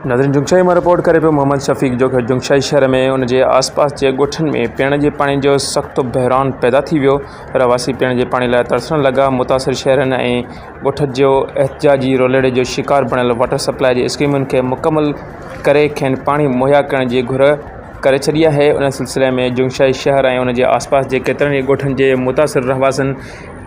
ناظرين جنگشاهي مان رپورٽ ڪري پيو محمد شفيق جوکيو جنگشاهي شهر ۾ ان جي آس پاس جي ڳوٺن ۾ پيئڻ جي پاڻي جو سخت بحران پيدا ٿي ويو رهواسي پيئڻ جي پاڻي لاء ترسڻ لڳا متاثر شهرن ۽ ڳوٺن جو احتجاجي رولڙي جو شڪار بڻيل واٽر سپلاء جي اسڪيمن کي مڪمل ڪري کين پاڻي مهيا ڪرڻ جي گهر ڪري ڇڏي آهي ان سلسلي ۾ جنگشاهي شهر ۽ ان جي آس پاس جي ڪيترن ئي ڳوٺن جي متاثر رهواسين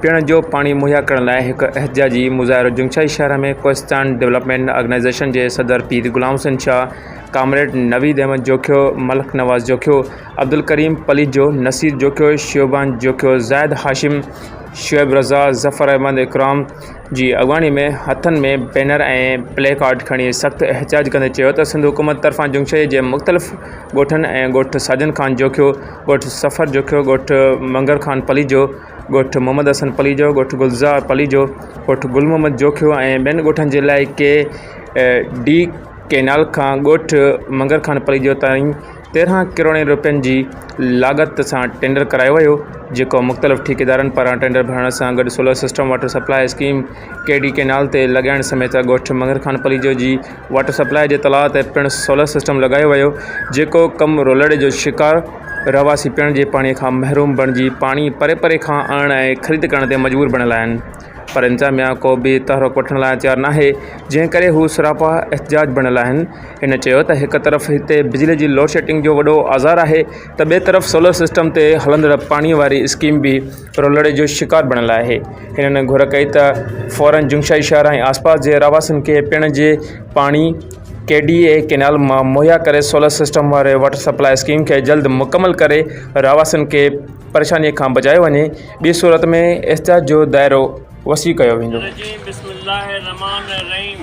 پيئڻ جو پاڻي مهيا ڪرڻ لاء هڪ احتجاجي مظاهرو جنگشاهي شهر ۾ ڪوهستان ڊولپمينٽ آرگنائيزيشن جي صدر پير غلام حسين شاهه، ڪامريڊ نويد احمد جوکيو، ملڪ نواز جوکيو، عبدالڪريم پليجو، نصير جوکيو، شعبان جوکيو، زاهد هاشم، شعيب رضا، ظفر احمد اڪرام جي اڳواڻي ۾ هٿن ۾ بينر ۽ پلي ڪارڊ کڻي سخت احتجاج ڪندي چيو ته سنڌ حڪومت طرفان جنگشاهي جي مختلف ڳوٺن ۽ ڳوٺ ساجن خان جوکيو، ڳوٺ صفر جوکيو، ڳوٺ منگر خان پليجو، ڳوٺ محمد حسن پليجو، ڳوٺ گلزار پليجو، ڳوٺ گل محمد جوکيو ۽ ٻين ڳوٺن جي لاء ڪي ڊي ڪئنال کان ڳوٺ منگر خان پليجو تائين 13 ڪروڙين روپين جي لاڳت سان ٽينڊر ڪرايو ويو جيڪو مختلف ٺيڪيدارن پاران ٽينڊر ڀرڻ سان گڏ solar system water supply scheme K D canal تي لڳائڻ سميت ڳوٺ منگر خان پليجو جي واٽر سپلاء جي تلاء تي پڻ سولر سسٽم لڳايو ويو جيڪو ڪم رولڙي جو شڪار رهواسي پيئڻ جي پاڻي کان محروم بڻجي پاڻي پري پري کان آڻڻ ۽ خريد ڪرڻ تي مجبور بڻيل آهن پر انتظاميا ڪو به تحرڪ وٺڻ لاء تيار ناهي جنهن ڪري هو سراپا احتجاج بڻيل آهن هن چيو ته هڪ طرف هتي بجلي جي لوڊشيڊنگ جو وڏو آزار آهي ته ٻئي طرف سولر سسٽم تي هلندڙ پاڻي واري اسڪيم به رولڙي جو شڪار بڻيل آهي هنن گهر ڪئي ته فورن جنگشاهي شهر ۽ آسپاس جي رهواسين کي پيئڻ جي پاڻي ڪي ڊي اي ڪئنال مان مهيا ڪري سولر سسٽم واري واٽر سپلاء اسڪيم کي جلد مڪمل ڪري رهواسين کي پريشاني کان بچايو وڃي ٻي صورت ۾ احتجاج جو دائرو وسيع ڪيو ويندو. الرجيم بسم الله الرحمٰن الرحيم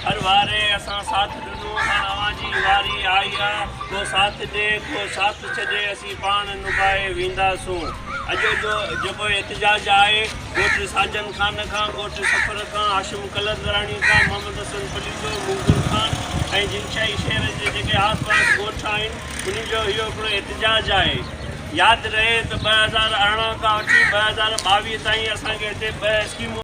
هر واري اسان ساٿ ڏنو هاڻ اوهان جي واري آئي آ ڪو ساٿ ڏي ڪو ساٿ ڇڏي اسين پاڻ نڀائي وينداسون اڄ جو جيڪو احتجاج آهي ڳوٺ ساجن خان کان ڳوٺ سفر کان هاشم قلندراڻي کان محمد حسن پليجو، منظور خان ۽ جنشاهي شهر جي جيڪي آس پاس ڳوٺ آهن انهن جو اهو هڪڙو احتجاج آهي. ياد رهي ته 2018 کان وٺي 2022 تائين اسان کي هتي ٻه اسڪيمون.